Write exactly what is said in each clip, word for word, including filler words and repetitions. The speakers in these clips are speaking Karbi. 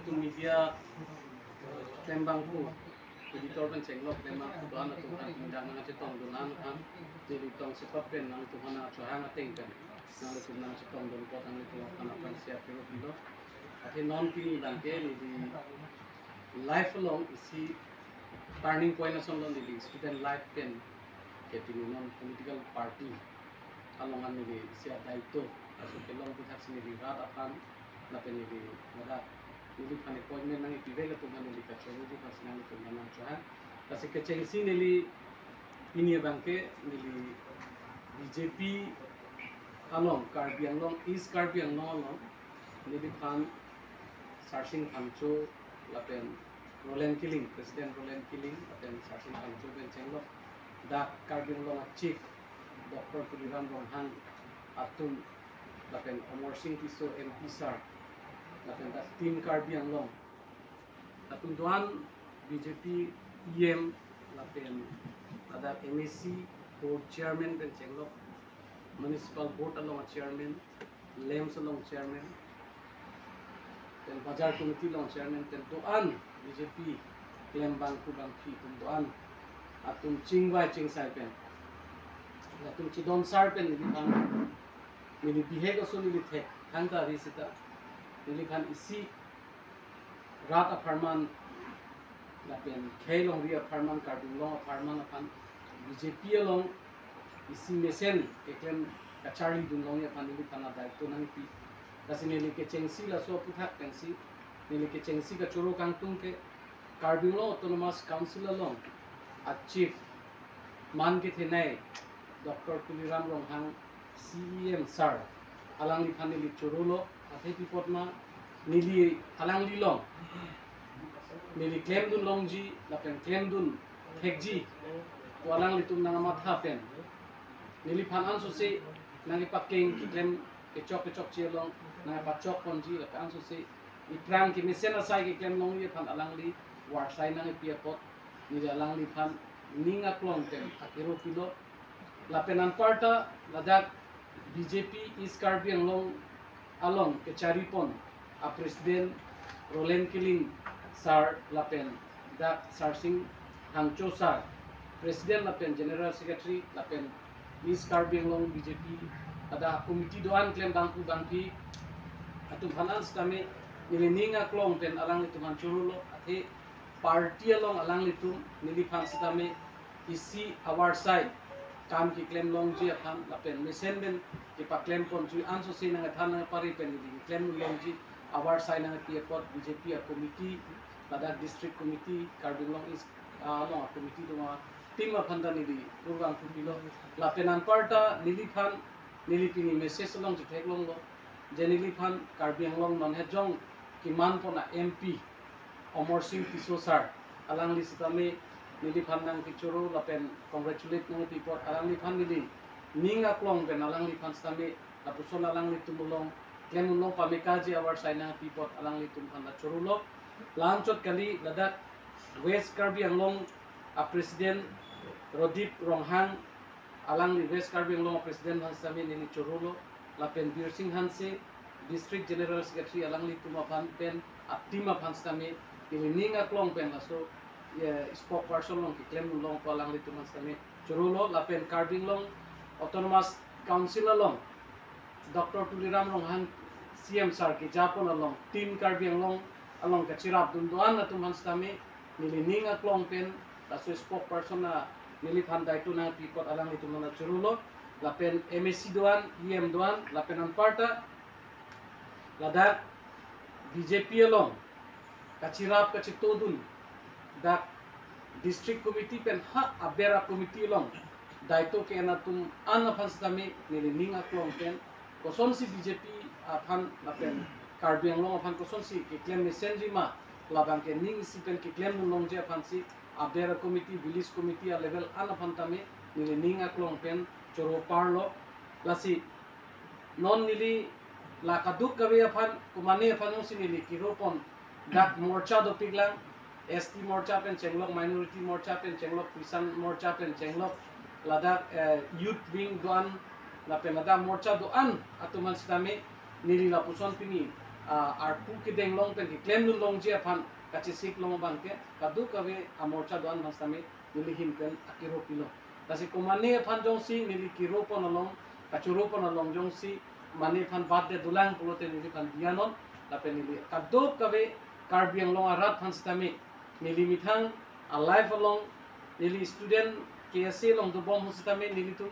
Media klembangpo, editor pen chenglok klembangpo do-an atum aphan pindang nangchetongdun an aphan, neli tong sepat pen nangtum aphan nangchohang ateng pen nanglitum nangchetongdun apot nanglitum aphan aphrangsi apiro pilo. Athe non pini abangke neli life along isi turning point ason lo, neli student life pen ke pini non political party along an neli isi adaito aso kelong aputhaksi neli rat aphan lapen neli ladak neliphan appointment nangkepivek atum aphan neli kachoro ji aphansi nanglitum aphan nangchohang. Lasi kechengsi neli pini abangke neli B J P along, Karbi Anglong, East Karbi Anglong along neliphan Sarsing Phangcho lapen Roland Killing, President Roland Killing lapen Sarsing Phangcho pen chenglok dak Karbi Anglong a Chief Doctor Tuliram Ronghang atum lapen Amarsing Tisso M P sir lapen dak Team Karbi Anglong atum do-an, B J P E M lapen ladak M A C board chairman pen chenglok, municipal board along a chairman, LAMPS along chairman, pen bazar committee along chairman, pen do-an B J P klembangpo bangphi atum do-an atum chingvai chingsai pen, atum chidon sar pen neliphan, neli bihek aso neli thek thangta ri sita neliphan isi rat apharman lapen khei longri apharman, Karbi Anglong apharman aphan B J P along isi mesen keklem kacharlidun longji aphan neliphan adaito nangpi. Lasi neli kechengsi laso aputhak pensi neli kechengsi kachoro kangtung ke Karbi Anglong Autonomous Council along a Chief man kethenei Doctor Tuliram Ronghang C E M sir alangliphan neli chorolo, athe pi apot ma neli alanglilong neli klemdun longji lapen klemdun thekji pu alanglitum nangmatha pen neliphan ansose nangkepakeng keklem kechok kechokche along nangpachok ponji lapen ansose iphrang kemesen asai keklem longji aphan alangli varsai nangpi apot neli alangliphan ning aklong pen akero pilo. Lapen anparta ladak B J P East Karbi Anglong along kechari pon a President Roland Killing sir lapen dak Sarsing Phangcho sir, President lapen General Secretary lapen East Karbi Anglong B J P ada committee do-an klembangpo bangphi atum aphan an sitame neli ning aklong pen alanglitum aphan chorolo, athe party along alanglitum neliphan sitame isi avarsai kam keklem longji aphan lapen mesen pen kepaklem ponji ansose nangthan nangpari pen neli keklem longji avarsai nangpi apot B J P a committee, ladak district committee, Karbi Anglong East, ah, along a committee do-an atum aphan ta neli kurvangthu pilo. Lapen anparta neliphan neli pini message along chetheklonglo je neliphan Karbi Anglong non hejong keman pon a M P Amarsing Tisso sir, alangli sitame neliphan nangkechoro lapen congratulate nangpi apot alangliphan neli ning aklong pen alangliphan sitame lapuson alanglitum along klemdun long pamekaji avarsai nangpi apot alanglitum aphan ta chorolo. La-anchot kali ladak West Karbi Anglong a President Rodip Ronghang, alangli West Karbi Anglong a President aphan sitame neli chorolo, lapen Birsing Hanse, District General Secretary, alanglitum aphan pen a team aphan sitame neli ning aklong pen laso, eh, spokesperson along keklem longpo alanglitum aphan sitame chorolo, lapen Karbi Anglong Autonomous Council along Doctor Tuliram Ronghang C M sir keja pon along Team Karbi Anglong along kachirapdun do-an atum aphan sitame neli ning aklong pen laso spokesperson a neliphan daito nangpi apot alanglitum aphan chorolo, lapen M A C do-an, E M do-an, lapen anparta ladak B J P along kachirap kachetongdun dak district committee pen ha aber a committee along daito ke-en atum an aphan sitame neli ning aklong pen kosonsi B J P aphan lapen Karbi Anglong aphan kosonsi keklem mesenji ma, labang ke ning isi pen keklemdun longji aphansi aber a committee, village committee a level an aphan tame neli ning aklong pen choro parlo. Lasi non neli la kadokave aphan, komane aphan jongsi neli kero pon, dak morcha dopiklang, S T morcha pen chenglok, minority morcha pen chenglok, Christian morcha pen chenglok, ladak, eh, youth wing do-an, lapen ladak morcha do-an atum aphan sitame neli lapuson pini ah, arpu kedeng along pen keklem dun longji aphan kachesik long abangke kadokave amorcha do-an aphan sitame neli ahin pen akiro pilo. Lasi komane aphan jongsi neli kiro pon along, kachoro pon along jongsi mane aphan bat de dolang pulote neliphan diya non, lapen neli kadokave Karbi Anglong arat aphan sitame neli methang a-life along, neli student K S A along dobom ahut sitame nelitum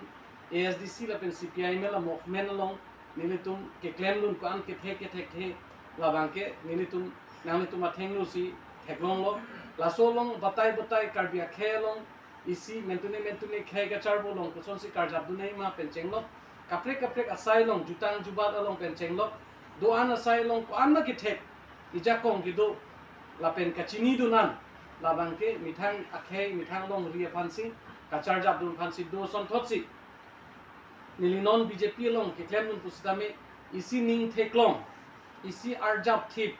A S D C lapen C P I M L a-movement along nelitum keklem dun ko-an kethek kethek the, labangke nelitum, nanglitum athengno si theklonglo. Laso along batai batai Karbi akhei along isi mentune mentune khei kacharbo along kosonsi karjap dun nangma pen chenglok. Kaprek kaprek asai along, jutang jubat along pen chenglok. Do-an asai along ko-an ma kethek, ijakong kedo, lapen kachini dun an, labangke methang akhei, methang longri aphansi, kacharjap dun aphansi do asonthotsi neli non B J P along keklem dun pusitame isi ning theklong, isi arjap thip,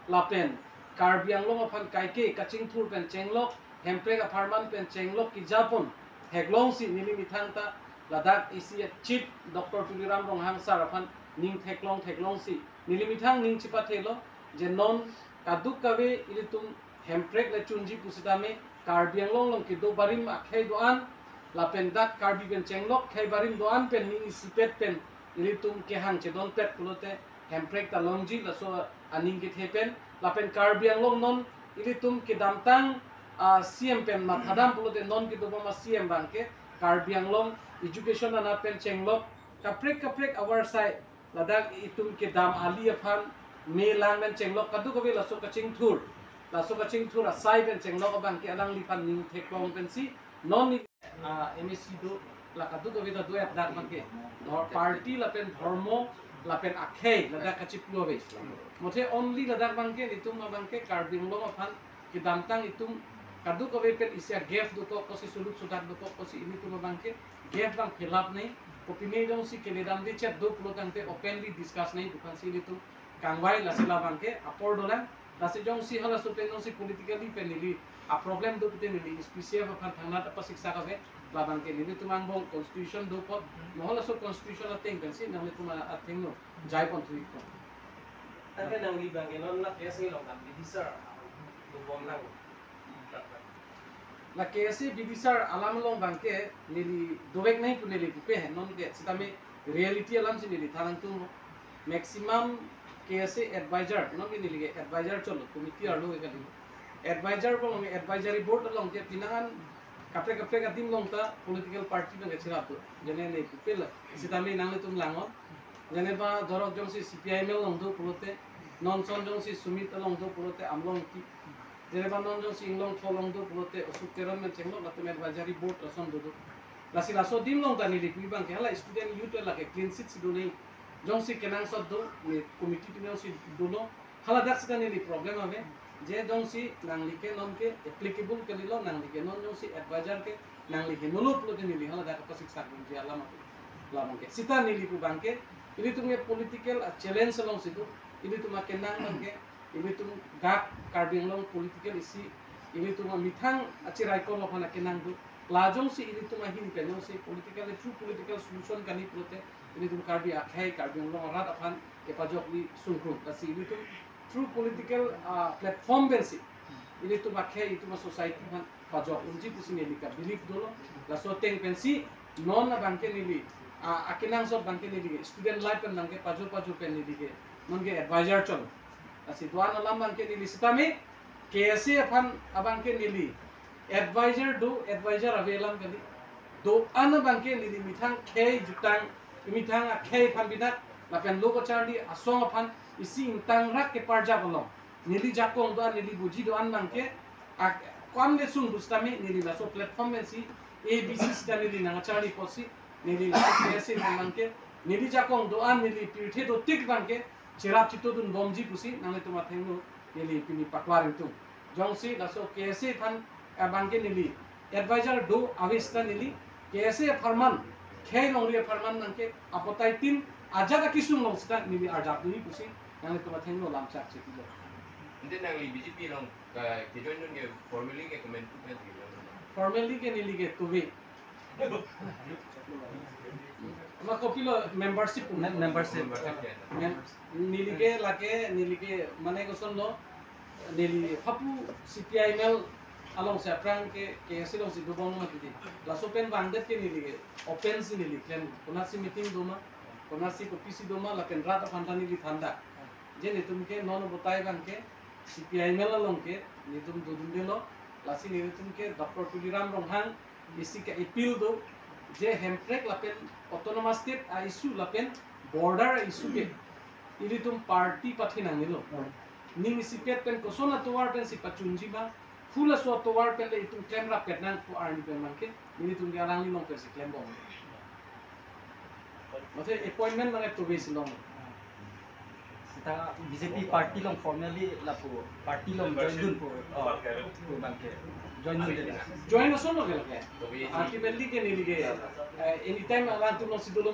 lapen Karbi Anglong aphan kaike kachingthur pen chenglok, hemprek apharman pen chenglok kejapon theklongsi neli methang ta ladak isi a-chief Doctor Tuliram Ronghang sir aphan ning theklong theklongsi neli methang ning chepathelo, je non kadokave ilitum hemprek le chunji pusitame Karbi Anglong along kedo barim akhei do-an, lapen dak Karbi pen chenglok khei barim do-an pen ning isipet pen ilitum kehang chedonpet pulote hemprek ta longji, laso aning kethe pen. Lapen Karbi Anglong non ilitum kedamtang, ah, C M pen mathadam pulote non kedobom a-C M abangke Karbi Anglong education anat pen chenglok, kaprek kaprek avar sai ladak itum kedam ali aphan me lang pen chenglok, kadokave laso kachingthur, laso kachingthur asai pen chenglok abangke alangliphan ning theklong pensi non ni, ah, M A C do, la kadokave ta do-et dak abangke. Nor party lapen dhormo lapen akhei ladak kachipu ave. Mothe only ladak abangke, itum abangke Karbi Anglong aphan kedamtang itum kadokave pen isi a-gap dokok, kosi suluk sudak dokok, kosi ilitum abangke gap abang fill up nangji, kopine jongsi keledamde chet do pulo tangte openly discuss nangji pu aphansi ilitum kangvai, lasi labangke apor dolang. Lasi jongsi halaso pen jongsi politically pen neli a-problem do pute neli S P C F aphan thangnat apasiksak ave, labangke nelitum angbong constitution do apot, mo halaso constitution ateng pensi nanglitum athengno jaipon thuikpo. Tangke nangli abangke non la K S A along kan bidisar dobom lang. La K S A bidisar alam along abangke neli dovek nangji pu neli pupe he, nonke sitame reality alamsi neli than nangtum. Maximum K S A advisor, nonke neli ke advisor cholo, committee arlo ke kali. Advisor along advisory board along ke pinangan kaprek kaprek adim along ta political party abangke cherap do. Jene neli pupe la, sitame nanglitum langnon. Jene ba dorok jongsi C P I M L along do pulote, non son jongsi Sumit along do pulote Amlong Engti. Jene ba non jongsi Inglongtho along do pulote Asok Teron pen chenglok, latum advisory board ason do do. Lasi laso adim along ta neli pu abangke hala student youth lake clean sheet si do nangji. Jongsi kenangsot do, ne committee pen jongsi dolo, haladak sita neli problem ave. Je jongsi nangli ke nonke applicable kalilo, nangli ke non jongsi advisor ke nangli henolo pulote neli haladak apasiksak dunji alam ave. Labangke sita neli pu abangke, ilitum ke political a-challenge alongsi do, ilitum akenang abangke, ilitum gak Karbi Anglong political isi, ilitum amethang achirai kol aphan akenang do. La jongsi ilitum ahin pen jongsi political, true political solution kani pulote, ilitum Karbi akhei, Karbi Anglong arat aphan kepajokji sungkrung. Lasi ilitum true political, ah, platform pensi ilitum akhei, ilitum a-society aphan pajok unji pusi neli ka believe dolo. Laso ateng pensi non abangke neli, ah, akenangsot abangke neli student life pen abangke pajor pajor pen neli ke nonke advisor cholo. Lasi do-an alam abangke neli sitame K S A aphan abangke neli advisor do, advisor ave alam kali. Do-an abangke neli methang khei jutang, methang akhei aphan binak, lapen lo kacharli asong aphan isi ingtangrak keparjap along, neli jakong do-an, neli buji do-an abangke, ak-, kam le sung pusitame neli laso platform pensi A B C sita neli nangcharli apotsi, neli laso K S A pen abangke, neli jakong do-an, neli pirthe dotik abangke cherap chito dunbomji pusi nanglitum athengno neli pini paklar ingtung. Jongsi laso K S A aphan abangke neli advisor do ave sita neli K S A apharman, khei longri apharman abangke apotai tin ajat akesung along sita neli arjap dunji pusi nanglitum athengno lamchak chepilo. Ante nangli B J P along ke, ke join dun ke formally ke comment pu ke join dun? Formally ke neli ke tuve. Ma kopilo membership pu. Mem- membership. Mem- neli ke lake, neli ke mane kosonlo, neli hapu C P I M L alongsi aphrang ke K S A alongsi dobom mati di. Laso pen vangdet ke neli ke open si neli klem. Konatsi meeting doma, konatsi kopisi doma, lapen rat aphan ta neli than da. Je netum ke non obotai abang ke C P I M L along ke netum dodundelo, lasi netum ke Doctor Tuliram Ronghang isi ke appeal do, je Hemprek lapen autonomous state a-issue lapen border a-issue ke ilitum party pathe nangnelo. Ning isipet pen koson atovar pensi pachunji ma, hula so atovar pen le itum klem rapet nang pu arni pen abang ke, nelitum ke alangli along pensi klembom. Mate appointment abang ke tove si long. Seta B J P party along formally lapu party along join dun pu. Oh, pu abang ke. Join dunde. Join ason lo ke lake. Ultimately ke neli ke, eh, anytime alangtum alongsi dolo.